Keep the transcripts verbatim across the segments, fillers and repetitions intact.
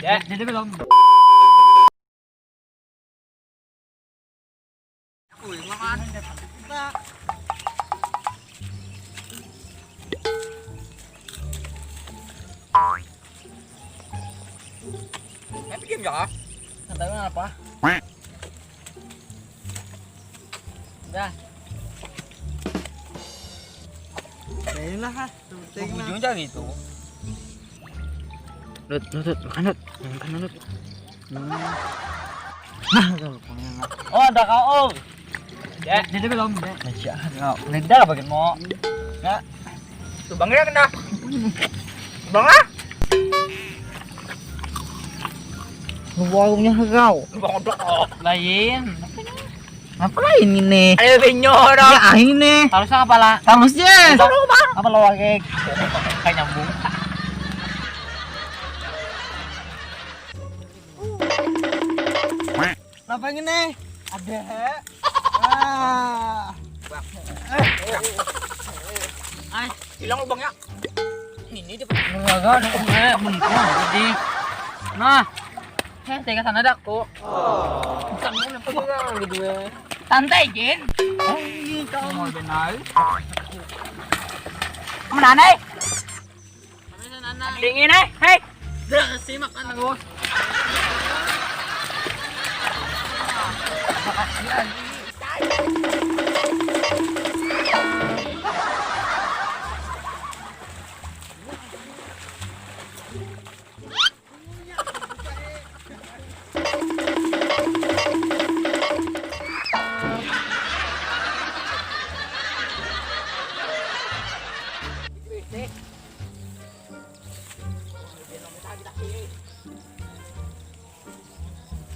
Ya, jadi belum. Tapi diam ya. Santai apa? Dah. Kayaknya lah, ha. Penting lah. Ujung aja gitu. Dut, dut, dut, makan, dut. Makan, dut. Hmm. Nah, tuh, pengen lah. Oh, ada kau. Ya. Jadi belum, ya. Nah, siap. Nah, lidah lah bagian mau. Ya. Tuh, Bang, ya, kena. Bang, ah. Warungnya kau. Bang, udah, oh. Lain. Apa lain ini? Ayo, binyo, dong. Ya, ini. Talusnya apa, lah? Talus, yes. Apa lo, Bang? Apa lo, Kek? Kayak nyambung. Kenapa ini? Ada. Ah. Ay, hilang lubangnya. Ini dia. Meraga ada kok, eh, mentok jadi. Nah. Eh, tega sana dah kok. Bukan mau apa juga gitu ya. Santai, Jin. Oh, iya, kamu. Mau benar. Mana, Nay? Dingin, eh. Hei. Dah, si makan aku.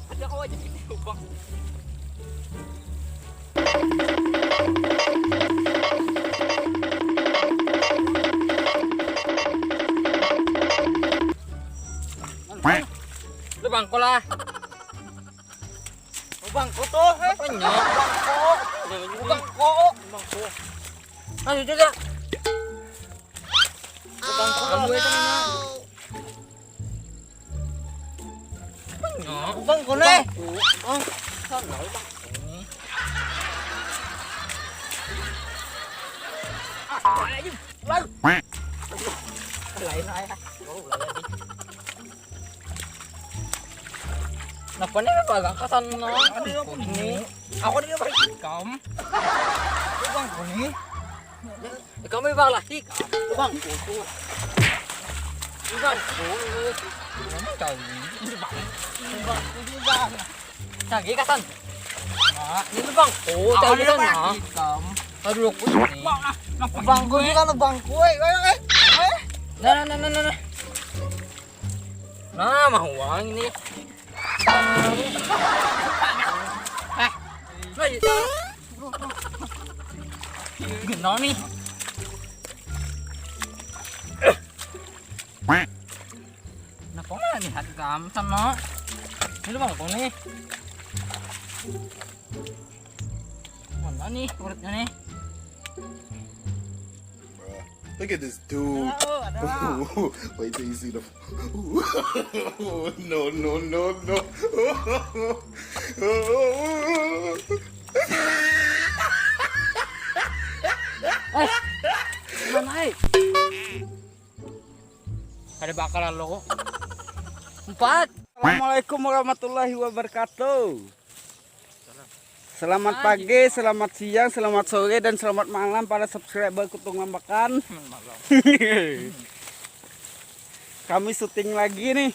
Ada kau aja gini lubang. Lubang kau lah. Lubang kau tuh, eh. Apanya? Lubang kau. Lubang kau. Lubang kau. Ayo, jaga. Lubang kau. Lubang kau. Lubang kau, nih. Lubang kau. Oh, sana lubang kau. Ah, ayo. Lalu. Lain aja. Oh, lain aja. Napa nih, apa agak kesan, no? Ada apa ini? Aku dia pakai ikam. Lubang kau nih. Ikam ini bang lagi. Lubang kau. Lubang kau. Lubang kau. Lubang kau juga. Cagi kasan. Nah, ini lubang kau. Aku cagi dia sana. Pakai ikam. Aduh, aku ini. Lubang kau juga, lubang kau. Eh, eh, eh. Nah, nah, nah, nah, nah. Nah, mah uang ini. Eh, lagi. Genol nih. Nah, kok nggak lihat kamu sama? Ini lubang kau nih. Mana nih urutnya nih? Look at this dude. Ada, oh, ada. Wait till you see the. No, no, no, no. Eh, mana, eh? Ada bakal lo. Empat. Assalamualaikum warahmatullahi wabarakatuh. Selamat pagi, selamat siang, selamat sore, dan selamat malam para subscriber Kutung Lambakan. Kami syuting lagi nih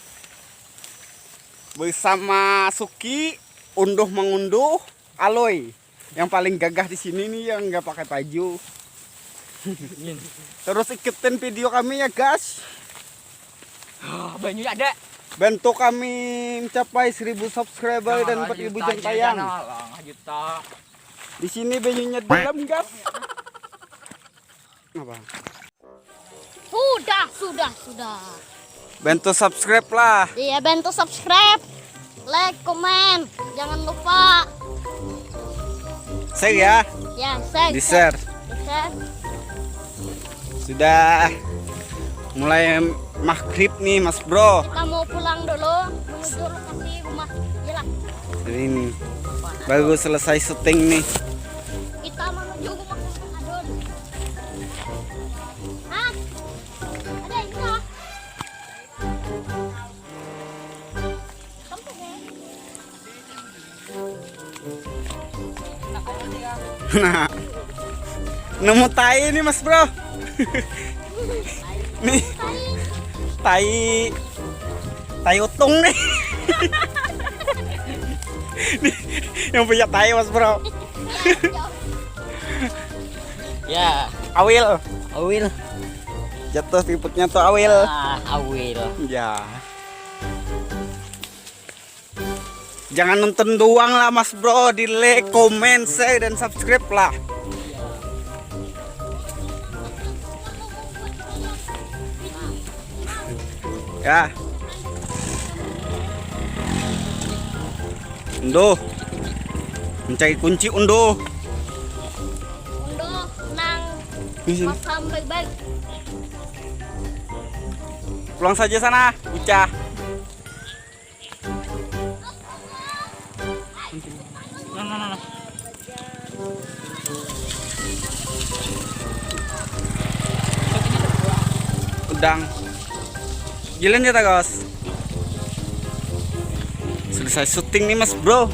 bersama Suki, Unduh Mengunduh, Aloy. Yang paling gagah di sini nih yang nggak pakai baju. Terus ikutin video kami ya, guys. Ah, banyu ada. Bantu kami mencapai seribu subscriber dan empat ribu jam tayang. Di sini banyunya dalam, guys. Apa? Sudah, sudah, sudah. Bantu subscribe lah. Iya, bantu subscribe. Like, komen. Jangan lupa. Share ya. Ya, share. Di-share. Di-share. Sudah mulai Maghrib nih, Mas Bro. Kita mau pulang dulu menuju lokasi rumah Jela. Ini baru selesai syuting nih. Kita menuju rumah Adun. Ah, ada ini loh. Nah, nemu tai nih, Mas Bro. Nih, tai, tai utung nih. Nih, yang punya tai, Mas Bro. Ya, Awil, Awil. Jatuh piputnya tuh, Awil. Ah, Awil. Ya. Jangan nonton doang lah, Mas Bro, di like, comment, share, dan subscribe lah. Ya. Undo. Mencari kunci, Undo. Undo, nang. Masam baik-baik. Pulang saja sana, bocah. Udang. Jalan ya, Tagos. Selesai syuting nih, Mas Bro.